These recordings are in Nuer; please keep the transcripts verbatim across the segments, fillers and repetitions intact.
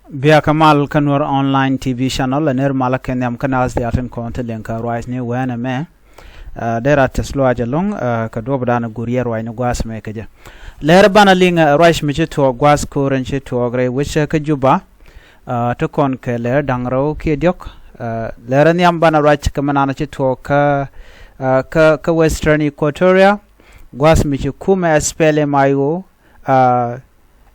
Bia kɛ mal kä Nuer Online T V channel, ɛ ner malä kɛ nhiam kä naath diaal tin kɔn thil liŋ kɛ ruac ni wɛnɛ mɛ. Ɛ, dee rat tɛth luaac ɛlɔ̱ŋ, ɛ, kɛ duɔ̱p dan ɛ gur yɛ ruac ni gua̱a̱th mɛ kɛ jɛ. Lɛr banɛ liŋ, ɛ, ruac mi ci tuɔɔk gua̱a̱th ko̱r ɛn ci tuɔɔk rɛy wec kä Juba. Ɛ, ti kɔn kɛ lɛr da̱ŋ rɛw kiɛ diɔ̱k. Ɛ, lɛr nhiam banɛ ruac kɛ mɛ naan ci tuɔɔk kä, ɛ, kä, kä Western Equatoria. Gua̱a̱th mi ci kumɛ S P L M I O, ɛ,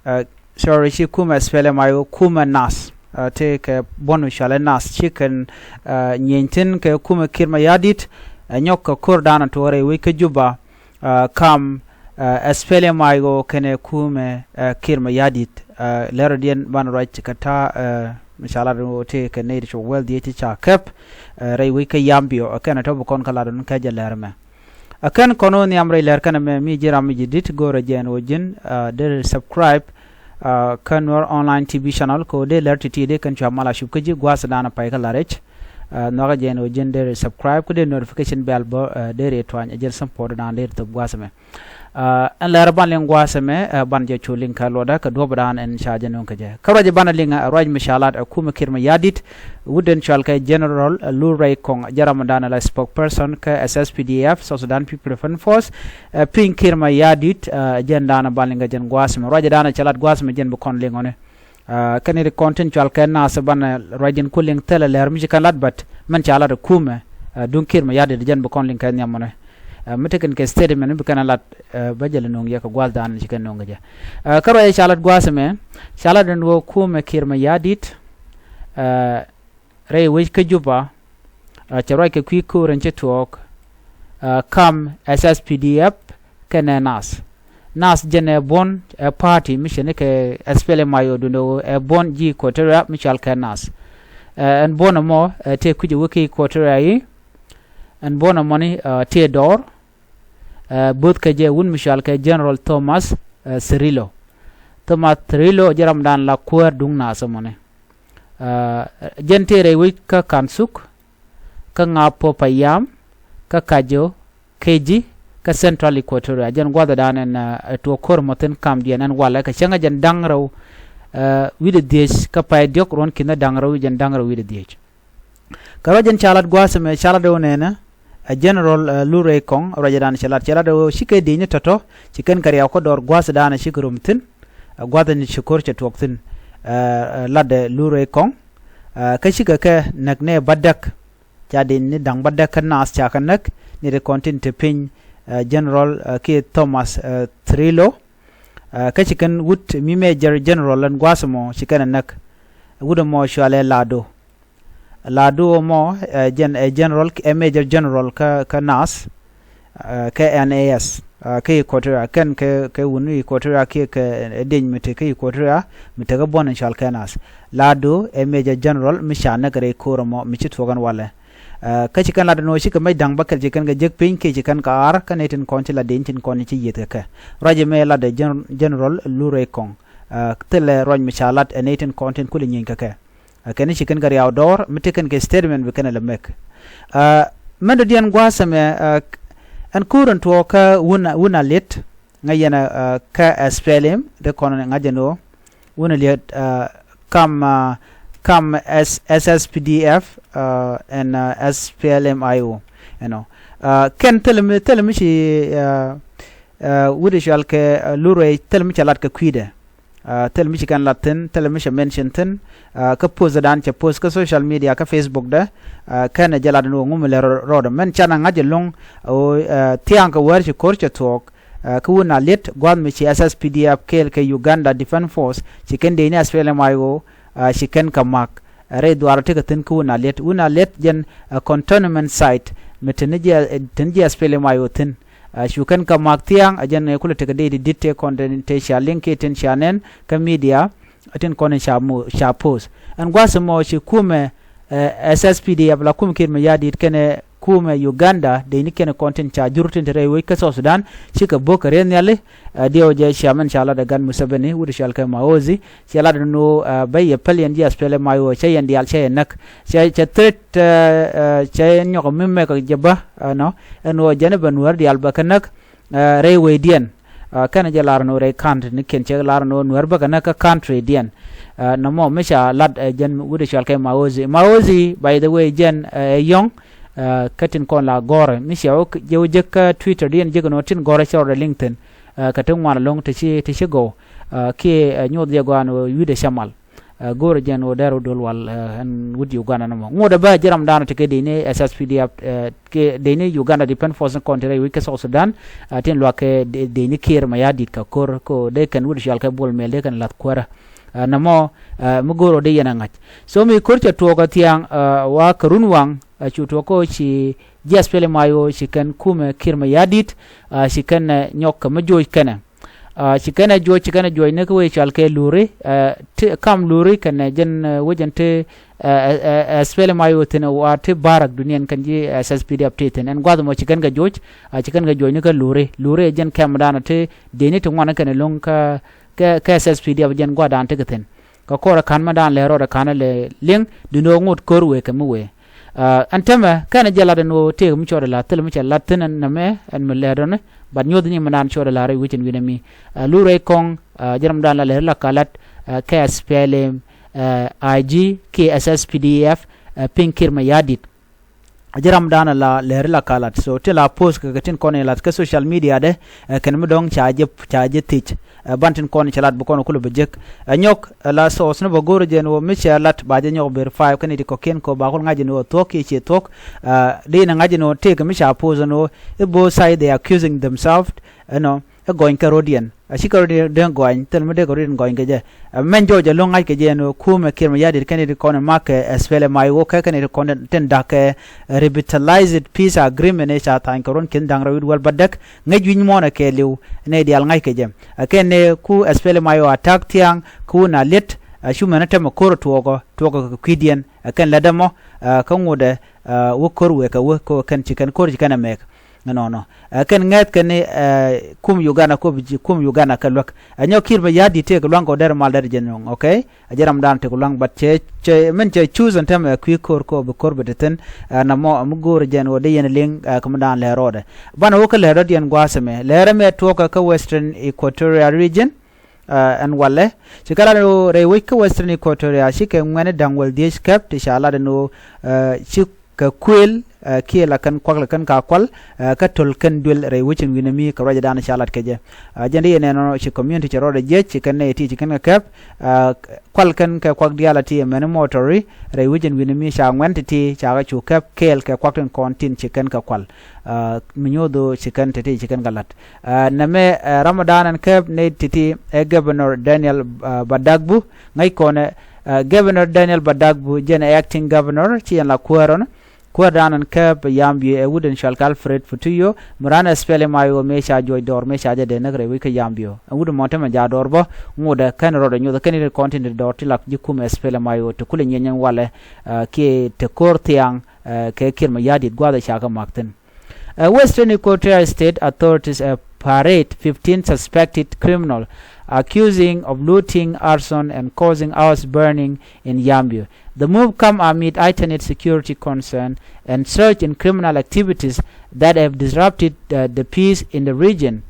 ɛ, sorry, ci kumɛ S P L M I O, kumɛ naath, ɛ, tëë kɛ buɔ̱n mi cɔalɛ naath ci kɛn, ɛ, nyieeny thi̱n kɛ kumɛ Kiir Mayardit, ɛ, nyɔk kɛ ko̱r dan ɛ tuɔɔk rɛy wec kä Juba, ɛ, kam, ɛ, S P L M I O kɛnɛ kumɛ, ɛ, Kiir Mayardit, ɛ, lɛr diɛn banɛ ruac kɛ ta̱a̱, ɛ, mi ca lat ɣöö tëë kɛ nɛy ti cu wäl dhieec ti ca kɛp, ɛ, rɛy wec kä Yambio, ɛ, kɛnɛ tɔ̱ bi kɔn kä lat ɣöö kɛ jɛ lɛr mɛ. Ɛ kɛn kɔn wä nhiam rɛy lɛr kɛn ɛmɛ, mi ji̱ ram mi ji̱ di̱t, go̱o̱rä jɛ ɛn ɣöö ji̱n, ɛ, deri subscribe, ɛ, kä Nuer Online T V channel kɛ ɣöö dee lɛr ti̱ti̱ dee kɛn cua mal a cup kä ji̱ gua̱a̱th dan pay kä la̱r rɛc. Ɛ, nhɔakɛ jɛ ɛn ɣöö ji̱n deri subscribe kä dee notification bell bä, ɛ, deri tuany, ɛ jɛn support dan deri thop gua̱a̱th ɛmɛ. Ɛ, ɛn lɛr ban liŋ gua̱a̱th ɛmɛ, ɛ, ban jɛ cu liŋ kɛ luɔtdä kɛ duɔ̱p dan ɛn ca jɛ nöŋ kɛ jɛ. Kä ruac banɛ liŋ, ɛ, ruac mi ca lat, ɛ, kumɛ Kiir Mayardit, wut den cɔal kɛ General, ɛ, Lul Rɛy Kɔŋ, jɛ ram dan la spokesperson kä S S P D F, South Sudan People Defense Force, ɛ, piny Kiir Mayardit, ɛ, jɛn dan ban liŋ kɛ jɛn gua̱a̱th ɛmɛ. Ruac dan ca lat gua̱a̱th ɛmɛ jɛn bi kɔn liŋ ɔni. Ɛ, kɛn ri kɔn tin cɔal kɛ naath banɛ ruac jɛn ku liŋ thilɛ lɛr mi ci kɛn lat, but mɛn ca lat ɛ kumɛ, ɛ, duŋ Kiir Mayardit jɛn bi kɔn liŋ kɛ nhiam ɔni. Ɛ, mi tekɛn kɛ statement bi kɛn lat, ɛ, bä jɛ lɛ no̱o̱ŋ yɛ kɛ gua̱a̱th dan ci kɛn no̱o̱ŋ kɛ jɛ. Ɛ, kä ruac ca lat gua̱a̱th ɛmɛ, ca lat ɛn ɣöö kumɛ Kiir Mayardit, ɛ, rɛy wec kä Juba, ɛ, cɛ ruac kɛ kui̱ ko̱r ɛn ci tuɔɔk, ɛ, kam S S P D F kɛnɛ naath. Naath jɛn ɛ buɔ̱n, ɛ party mi cɛ ni kɛ S P L M I O duundɛ ɣöö ɛ buɔ̱n ji̱ Equatoria mi cɔal kɛ naath. Ɛ, ɛn buɔ̱n ɛmɔ, ɛ, tëë kui̱c ɛ wec kä Equatoria i̱, ɛn buɔ̱n ɛmɔni, ɛ, tëë dɔɔr, ɛ, bo̱th kɛ jɛ wut mi cɔal kɛ General Thomas, ɛ, Cirillo. Thomas Cirillo jɛ ram dan la kuäär duŋ naath ɛmɔni. Ɛ, jɛn tëë rɛy wec kä Kansuk, kä Ŋapo Payam, kä Kajo, Keji, kä Central Equatoria. Jɛn gua̱th dan ɛn, ɛ, tuɔɔk ko̱r mɔ thi̱n kamdiɛn ɛn walɛ kɛ cäŋ ɛ jɛn da̱ŋ rɛw, ɛ, wi̱cdɛ dhieec kä pay diɔ̱k ruɔ̱n ki̱n ɛ da̱ŋ rɛw i̱ jɛn da̱ŋ rɛw wi̱cdɛ dhieec. Kɛ ruac jɛn ca lat gua̱a̱th ɛmɛ ca lat ɣöö nɛnɛ, ɛ, General, ɛ, Lul Rɛy Kɔŋ, ruac dan ca lat, ca lat ɣöö cikɛ diecni tɔ̱tɔ̱ ci kɛn kɛ riaw kä dɔɔr gua̱a̱th dan cikɛ rom thi̱n, ɛ, gua̱a̱th ni ci ko̱r cɛ tuɔɔk thi̱n, ɛ, ɛ, latdɛ Lul Rɛy Kɔŋ, ɛ, kä cikɛ kɛ näk nɛ bädäk, ca diecni da̱ŋ bädäk kä naath ca kɛ näk, ni ri kɔn tin te piny, ɛ, General, ɛ, kiɛ Thomas, ɛ, Cirillo, ɛ, kä ci kɛn wut mi Major General ɛn gua̱a̱th ɛmɔ ci kɛn ɛ näk. Wut ɛmɔ cɔalɛ Lado. Lado ɛmɔ, ɛ, jɛn, ɛ, General, ɛ Major General kä, kä naath, ɛ, kä N A S, ɛ, kä Equatoria, kɛn kɛ, kɛ wun Equatoria kiɛ kɛ, ɛ, dieny mi te kä Equatoria, mi te kä buɔ̱n in cɔal kɛ naath. Lado ɛ Major General mi ca näk rɛy ko̱r ɛmɔ mi ci tuɔɔk ɛn walɛ. Ɛ, kä ci kɛn lat ɛn ɣöö cikɛ mec da̱ŋ bäkɛl ci kɛn kɛ jek piny kiɛ ci kɛn kɛ aar kä nɛy tin kɔn ci la dieny tin kɔn ci yieth kɛ kɛ. Ruac ɛmɛ latdɛ Gen-, General Lul Rɛy Kɔŋ. Ɛ, thilɛ ruac mi ca lat ɛ nɛy tin kɔn tin kulɛ nyieny kɛ kɛ. Ɛ, kɛn ci kɛn kɛ riaw dɔɔr mi te kɛn kɛ statement bi kɛn ɛ lɛ mek. Ɛ, mɛn dɔ̱diɛn gua̱a̱th ɛmɛ, ɛ, ɛn ko̱r ɛn tuɔɔk kä wun, wun a liet ŋäc yɛn, ɛ, kä S P L M dee kɔn ŋa̱c ɛn ɣöö wun a liet, ɛ, kam, ɛ, kam S-, S S P D F, ɛ, ɛn, ɛ, S P L M I O, you know. Ɛ, kɛn thilɛ mi, thilɛ mi ci, ɛ, ɛ, wut ɛ cɔal kɛ, ɛ, Lul Rɛy thilɛ mi cɛ lat kɛ kui̱dɛ. Ɛ, thilɛ mi ci kɛn lat thi̱n, thilɛ mi cɛ mention thi̱n, ɛ, kä post dan cɛ post kä social media kä Facebook dɛ, ɛ, kɛn ɛ jɛ lat ni wä ŋu mi lɛ rɔ-, rɔɔdɛ. Mɛn canɛ ŋa̱c ɛlɔ̱ŋ, ɛ, ɣöö, ɛ, thia̱a̱ŋ kɛ wäär ci ko̱r cɛ thuɔɔk, ɛ, kä wun a liet gua̱a̱th mi ci S S P D F kɛɛl kɛ Uganda Defense Force ci kɛn dee ni S P L M I O, ɛ, ci kɛn kɛ ma̱k. Ɛ, rɛy dhuaar tekɛ thi̱n kä wun a liet. Wun a liet jɛn, ɛ, cantonment site mi te ni ji̱, ɛ, te ni ji̱ S P L M I O thi̱n. Ɛ, cu kɛn kɛ ma̱k thia̱a̱ŋ, ɛ, jɛn ɛ kulɛ tekɛ dee ti di̱t tëë kɔn tin tëë cia liŋ kiɛ tin cia nɛn kä media, ɛ, tin kɔn in ca mo-, ca post. Ɛn gua̱a̱th ɛmɔ ci kumɛ, ɛ, S S P D F la kumɛ Kiir Mayardit kɛnɛ kumɛ Uganda dee ni kɛnɛ kɔn tin ca jur tin te rɛy wec kä South Sudan cikɛ bo̱k kɛ rɛy nhiali, ɛ, diɛw jɛ cia mɛn ca lat ɛ gan Museveni wut cɔal kɛ Muhoozi, cɛ lat ni ɣöö, ɛ, bä yɛ päl yɛn ji̱ S P L M I O cɛ yɛn diaal cɛ yɛ näk. Cɛ, cɛ threat, ɛ, ɛ, cɛ yɛn nyɔk mi mɛk jɛ bä, ɛ, nɔ. Ɛn ɣöö jɛn ɛ bɛ Nuäär diaal bɛ kɛ näk, ɛ, rɛy wecdiɛn. Kɛnɛ jɛ lar ni wä rɛy country ni kiɛn cɛ lar ni wä nuɛr bäkɛ nä kä country diɛn. Nɔmɔ mi ca lat ɛ jɛn wut ɛ cɔal kɛ Mawozi. Mawozi, by the way, jɛn ɛ yɔ̱ŋ. Kä tin kɔn la gɔrɛ mi cɛ wä jɛ wä jek kä Twitter diɛn jek ni wä tin gɔrɛ cɛ rɔdɛ liŋ thin. Kä ti ŋuan loŋ ti ci ti ci gɔw. Kiɛ nyoth jɛ gɔan wä wi̱dɛ cɛ mal. Go̱o̱rä jɛn ɣöö dɛr wä dol wal ɛn wut Uganda nɔmɔ. Ŋot ɛ bä ji̱ ram da̱a̱n ti kɛ dee ni S S P D F, kɛ dee ni Uganda Defense Force ni kɔn ti rɛy wec kä South Sudan. Tin luak kɛ dee ni Kiir Mayardit kɛ ko̱r kɛ ɣöö dee kɛn wut cual kɛ Bol Mel dee kɛn lath kuäärä. Nɔmɔ mi go̱o̱r ɣöö dee yɛn ɛ ŋa̱c. So mi ko̱r cɛ tuɔɔk ɛ thiaŋ wa kɛ run waŋ cu tuɔɔk kɛ ɣöö ci ji̱ S P L M I O ci kɛn kumɛ Kiir Mayardit ci kɛn ɛ nyɔk kɛ mi joc kɛnɛ. Ci kɛn ɛ juɔc ci kɛn ɛ juɔc ni kä wee cɔal kɛ Luri. Kam Luri kɛn ɛ jɛn wec jɛn ti S P L M I O thin wa ti barak duniɛn kɛn ji̱ S S P D F ti thin ɛn gua̱th mɔ ci kɛn kɛ juɔc. Ci kɛn kɛ juɔc ni kä Luri. Luri ɛ jɛn kɛm dan ti dee ni ti ŋuan kɛn ɛ lo̱ŋ kä kɛ S S P D F jɛn gua̱dan ti kɛ thin. Kɛ kɔrɛ ka̱n mi dan lɛ rɔɔdɛ ka̱n lɛ liŋ di no̱o̱k ŋot ko̱r wee kɛ mi wee. Ɛn tämɛ kɛnɛ jɛ lat ɛn ɣöö tëëk mi cɔɔdɛ la̱r thilɛ mi cɛ lat thi̱n ɛn nɛmɛ ɛn mi lɛɛt ɔni. Bat nyoth ni mi naan cɔɔdɛ la̱r rɛy wecin wi̱nɛ mi Lur rɛy kɔŋ. Jɛ ram dan la lɛr la ka lat kɛ S P L M I G kiɛ S S P D F. Piny Kiir Mayardit. Jɛ ram dan la lɛr la ka lat so ti la post kɛ kɛ tin kɔn in lath kɛ social media dɛ. Kɛn mi dɔ̱ŋ ca jɛ ca jɛ thic. Ban tin kɔn cɛ lat bi kɔn kulɛ bi jek. Ɛ nyɔk la source ni bä go̱o̱r jɛn wä mi cɛ lat ba jɛ nyɔk verify kɛn iti kɔkiɛn kɔ ba kul ŋa̱c jɛn wä thuɔ̱k kiɛ ciɛ thuɔ̱k. Di ni ŋa̱c jɛn wä tëëk mi ca post ni wä i̱ both side they accusing themselves. Ɛnɔ ɛ gɔny kɛ rodiɛn a cikɛ rodiɛn den gɔny thil mi dee kɛ rodiɛn gɔny kɛ jɛ. Mɛn jɔɔc ɛ lo̱ŋ ŋa̱c kɛ jɛ ɛn wä kumɛ Kiir Mayardit kɛn iti kɔn mak kɛ S P L M I O kɛ kɛn iti kɔn tin da̱k kɛ revitalized peace agreement ɛ ca tha̱a̱ny kɛ ruɔ̱n ki̱n da̱ŋ rɛw it wäl bädäk. Ŋäc wi̱ny muɔ̱ɔ̱n ɛ kɛɛliw nɛy diaal ŋa̱ckɛ jɛ. Ɛ kɛn nɛ ku S P L M I O attack thia̱a̱ŋ ku na liet. Ɛ cu mɛn ɛ tɛmɛ ko̱r ɛ tuɔɔkɔ tuɔɔkɔ kɛ kui̱diɛn ɛ kɛn lät ɛmɔ. Kä ŋotdɛ wä ko̱r wëë kɛ wä kɛ wä kɛn ci kɛn ko̱r ci kɛn ɛ mɛk. Ɛnɔnɔ ɛ kɛn ŋɛth kɛn ni kum Uganda kop kum Uganda kɛ luäk. Ɛ nyɔk Kiir Mayardit tëëk lua̱ŋ kɛ wä dɛr mal dɛr jɛ nyɔŋ, okay. A jɛ ram dan tek luaŋ but cɛ cɛ min cɛ choose ɛn tɛmɛ kui̱ ko̱r kɔ bi ko̱r bi ti thin. Ɛ na mɔ mi go̱o̱r jɛn wä dee yɛn liŋ ɛ kä mi dan lɛɛr rɔɔdɛ. Banɛ wä kä lɛɛr dɔ̱diɛn gua̱a̱th ɛmɛ lɛɛr ɛmɛ tuɔɔk kä kä Western Equatoria region. Ɛn walɛ ci kɛ lat ɛn ɣöö rɛy wec kä Western Equatoria ci kɛ ŋuɛ̈ni da̱ŋ wäl dhiec kɛp ti ca lat ɛn ɣöö ci kɛ kuël kiɛ la kɛn kuak la kɛn ka kual. Kä töl kɛn duël rɛy wecin wi̱nɛ mi kɛ ruacdan ca lat kɛ jɛ. Jɛn di yɛ nɛn ɔnɔ ci community cɛ rɔɔdɛ jiɛc ci kɛn nɛy ti ci kɛn kɛ kɛp. Kual kɛn kɛ kuak diaal a ti ɛmɛni mɔtɔri rɛy wecin wi̱nɛ mi ca ŋuɛn ti ti ca kɛ cu kɛp kɛɛl kɛ kuak tin kɔn tin ci kɛn kɛ kual. Mi nyoth ɣöö ci kɛn ti ti ci kɛn kɛ lat. Nɛmɛ Ramadan ɛn kɛp nɛy ti ti ɛ Governor Daniel Badagbu ŋäc kɔnɛ. Governor Daniel Badagbu jɛn ɛ acting governor ci yɛn la kuäär ɔnɔ. Kuäär dan ɛn kɛp Yambio ɛ wut ɛn cual kɛ Alfred Futuyo mi ran S P L M I O mëë ca juɔc dɔɔr mëë ca jɛ dee näk rɛy wec kä Yambio. Ɛn wut ɛmɔ tämɛ ja dɔɔr bä ŋotdɛ kɛn rɔɔdɛ nyoth kɛn ri kɔn tin dee dɔɔr ti lak ji̱ kum S P L M I O ti kulɛ nyieny ɛn walɛ. Kiɛ ti ko̱r thiaŋ kɛ Kiir Mayardit gua̱a̱th ɛ ca kɛ mak thi̱n. Western Equatoria State authorities parade fifteen suspected criminal accusing of looting, arson and causing house burning in Yambio. The move come amid heightened security concern and surge in criminal activities that have disrupted the peace in the region.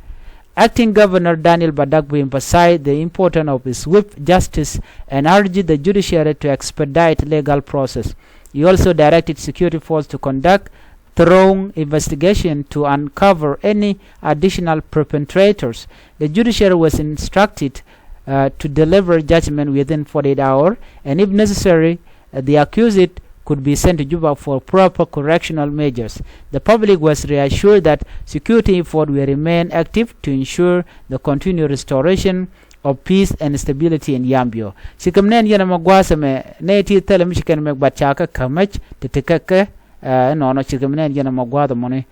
Acting Governor Daniel Badagbu emphasized the importance of swift justice and urged the judiciary to expedite legal process. He also directed security force to conduct thorough investigation to uncover any additional perpetrators. The judiciary was instructed to deliver judgment within forty-eight hours, and if necessary, the accused could be sent to Juba for proper correctional measures. The public was reassured that security efforts will remain active to ensure the continued restoration of peace and stability in Yambio. Ci kɛ mi nɛn yɛn ɛmɔ gua̱a̱th ɛmɛ nɛy ti thilɛ mi ci kɛn mɛ bat ca kä kämäc ti ti kɛ kɛ. Ɛnɔnɔ ci kɛ mi nɛn yɛn ɛmɔ gua̱a̱th ɛmɔni.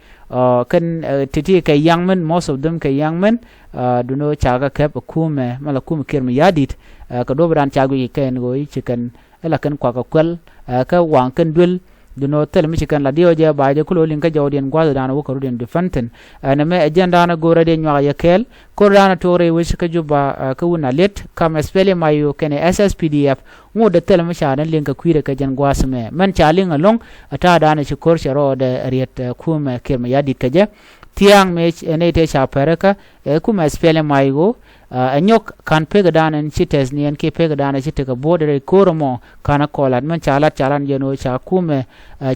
Kɛn ti ti kɛ young men, most of them kɛ young men. Dunɔ ca kɛ kɛp ɛ kumɛ mɛ la kumɛ Kiir Mayardit. Kɛ duɔ̱p dan ca guic kɛ kɛn ɣöö ci kɛn ila kɛn kuak kɛ kuɛl kä waŋ kɛn duel. Dunɔ thil mi ci kɛn la diɛw jɛ ba jɛ kulɛ wä liŋ kä jɔwdiɛn gua̱a̱th dan wä kɛ rut in defense thi̱n. Ɛn ɛmɛ ɛ jɛn dan ɛ go̱o̱rä diɛ nyuak yɛ kɛɛl ko̱r dan ɛ tuɔɔk rɛy wec kä Juba kä wun a liet kam S P L M I O kɛnɛ S S P D F. Ŋot dee thil mi ca ni liŋ kɛ kui̱dɛ kɛ jɛn gua̱a̱th mɛ mɛn ca liŋ ɛlɔ̱ŋ. Ɛ ta̱a̱ dan ɛ ci ko̱r cɛ rɔɔdɛ riet kumɛ Kiir Mayardit kɛ jɛ. Thia̱a̱ŋ mëë nɛy tëë ca pɛrä kä ɛ kumɛ S P L M I O. Ɛ nyɔk ka̱n pek dan ɛn ci tɛth ni ɛn kiɛ pek dan ɛn ci tekɛ bo̱o̱t rɛy ko̱r ɛmɔ ka̱n ɛ kɔlat mɛn ca lat ca lat jɛn ɣöö ca kumɛ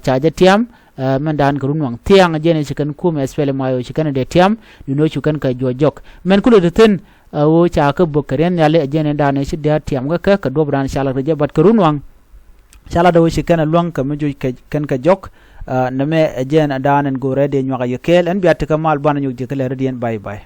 ca jɛ tiam. Mɛn dan kɛ run waŋ thia̱a̱ŋ jɛn ci kɛn kumɛ S P L M I O ci kɛn dee tiam ni nöö cu kɛn kɛ juɔc jɔk mɛn kulɛ ti thi̱n. Ɣöö ca kä bök kɛ riɛn nhiali ɛ jɛn dan ci dee tiam kä kɛ kɛ duɔp dan ca lat kɛ jɛ bat kɛ run waŋ. Ca lat ɣöö ci kɛn ɛ luäŋ kɛ mi juc kɛn kɛ jɔk. Nɛmɛ ɛ jɛn dan ɛn go̱o̱rɛ dee nyuak ɛ yɛ kɛɛl ɛn bia tekɛ mal banɛ nyɔk ji̱ kä lɛ rɛdiɛn bay bay.